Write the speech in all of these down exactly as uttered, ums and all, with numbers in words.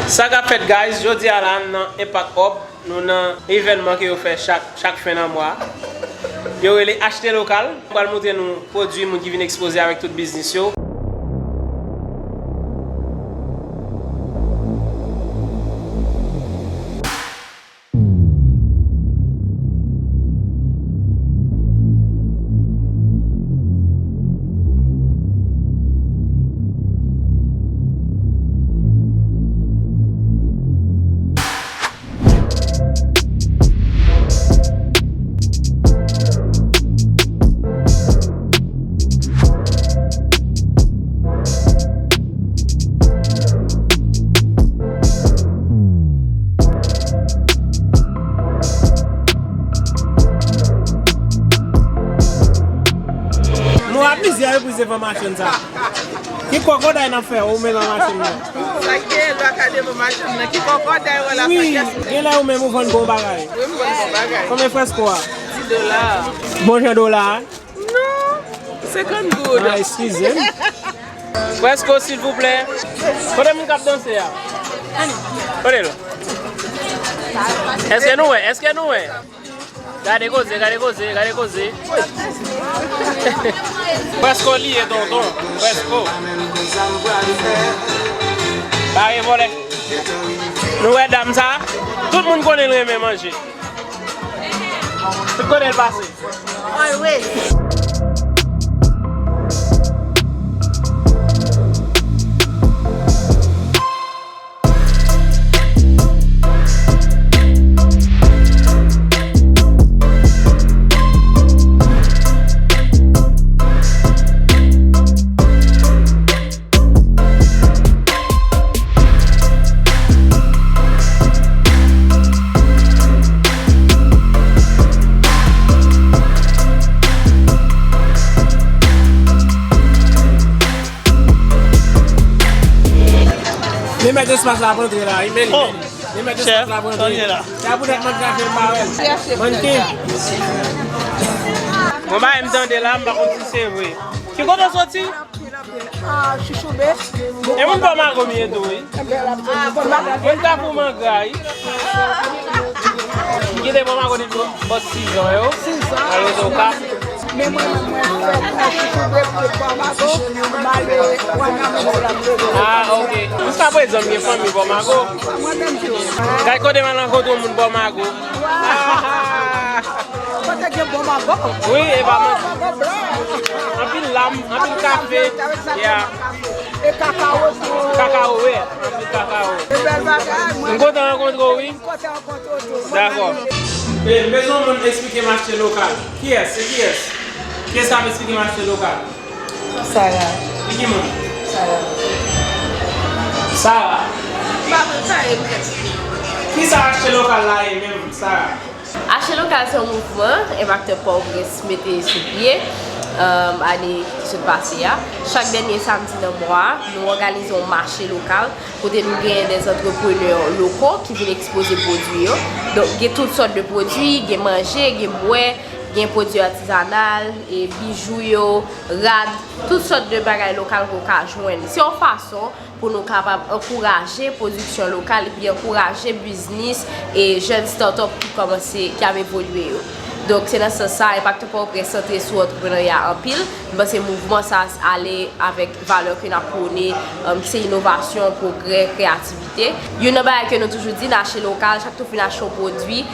Sa k ap fèt, guys, jodi a la, m nan Impact Hub, nou nan evènman ke yo fè chak, chak fen nan mwa. Yo rele Achte Lokal. M pral montre nou pwodui moun ki vin ekspoze avèk tout biznis yo. Mwen ap mize a yo prize fè machann sa. Ki kòkòday n ap fè ou menm nan machann nan? Sa k gen lwa ka devan machann nan? Ki kòkòday wè la fè? Wi, gen lè ou menm ou vann bon bagay. Wi, m vann bon bagay. Konbyen frèsko a? Dis dola. Bon jan dola a? Non, senkant goud. Ah, eskize m. Frèsko, silvouplè. Kote moun k ap danse a? Kote l? Èske nou wè? Èske nou wè? Gade koze, gade koze, gade koze. Frèsko li ye, tonton. Frèsko. Bare vòlè. Nou wè dam sa? Tout moun konnen l renmen manje. Tout kote l pase. Always. Men mèt espas la ap antre la, wi, men li, men li. Men mèt espas la ap antre. Sa poutèt mwen krache l pa wè l. Mannken. Bon, bagay m tande la, m pa konn si se vre. Ki kote w soti? Ah, Chouchoube. E moun Bòmago m ye tou, wi. Mwen Kafou Mangra, wi. M kite Bòmago depi bò sizan yo. Sizan. Alò, se Okap. Men mwen menm, mwen fèt nan Chouchoube, m fèt Bòmago, m ale Wanament la, m rete. Ah, ok. Jiska prezan, m gen fanmi Bòmago. Mwen menm tou. Gade kote m al rankontre yon moun Bòmago. Waw! Kote gen bon mango? Wi, e pa manti. Mango blan. Anpil lam, anpil kafe. Ya. E kakao tou. Kakao, wi. Anpil kakao. E bèl bagay, mwen. M kontan rankontre w, wi. M kontan rankontre w tou. Dakò. E, m bezwen yon moun eksplike m achte lokal. Kiyès? Se kiyès? Kiyès k ap eksplike m achte lokal? Sara. E ki moun? Sara. Sara. M pa konn sa e m ka eksplike. Kisa achte lokal la ye menm, Sara? Achte Lokal se yon mouvman Enpaktè Pòtoprens mete sou pye, um, ane ki sot pase a. Chak dènye samdi nan mwa a, nou òganize yon mache lokal kote nou genyen de antreprenè loko ki vin ekspoze pwodui yo. Donk, gen tout sòt de pwodui, gen manje, gen bwè, gen pwodui atizanal, e bijou yo, rad, tout sòt de bagay lokal ke w ka jwenn. Se yon fason pou nou kapab ankouraje pwodiksyon lokal epi ankouraje biznis e jèn start-up ki kòmanse, ki ap evolye yo. Donk, se nan sans sa, Enpaktè Pòtoprens santre sou antreprenarya anpil. M panse mouvman sa ale avèk valè ke n ap pwone, um, ki se inovasyon, pwogrè, kreyativite. Youn nan bagay ke nou toujou di, n achte lokal, chak tou fin achte yon pwodui,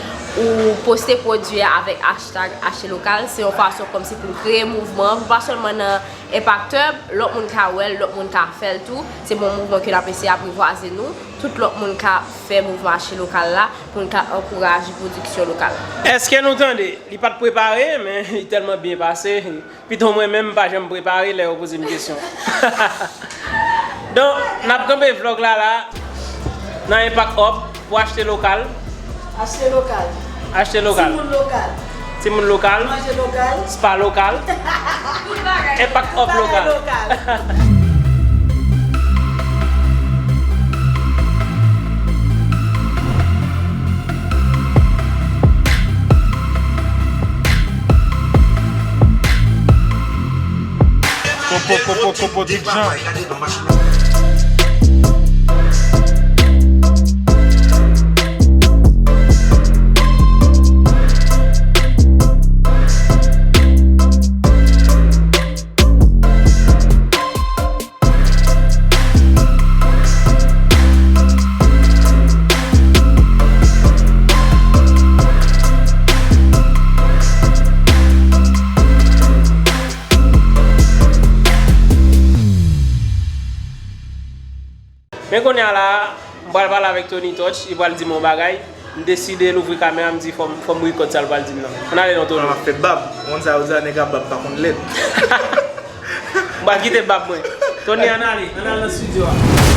ou poste pwodui a avèk hashtag achte lokal. Se yon fason kòmsi pou n kreye mouvman, pou pa sèlman nan Enpaktè, lòt moun ka wè l, lòt moun ka fè l tou. Se bon mouvman ke n ap eseye apwivwaze nou. Tout lòt moun ka fè mouvman achte lokal la pou n ka ankouraje pwodiksyon lokal. Èske nou tande? Li pa t prepare, men li tèlman byen pase. Pito mwen menm, m pa janm prepare lè yo poze m kesyon. Donk, n ap kanpe vlòg la la, nan Enpak Up. Pou achte lokal. Achte lokal. Achte lokal. Timoun lokal. Timoun lokal. Manje lokal. Spa lokal. Tout bagay. Enpak Up lokal. Tout bagay lokal. Popo, popo, popo, Dijan. Men kounye a la, m pral pale avèk Tony Touch, li pral di m yon bagay. M deside louvri kamera, m di fò m, fò m rekòd sa l pral di m nan. Ann ale non, Tony. Mwen ap fè bab. Moun sa yo di a nèg a bab pa konn lèd. M pral kite bab mwen. Tony, ann ale, ann ale nan estidyo a.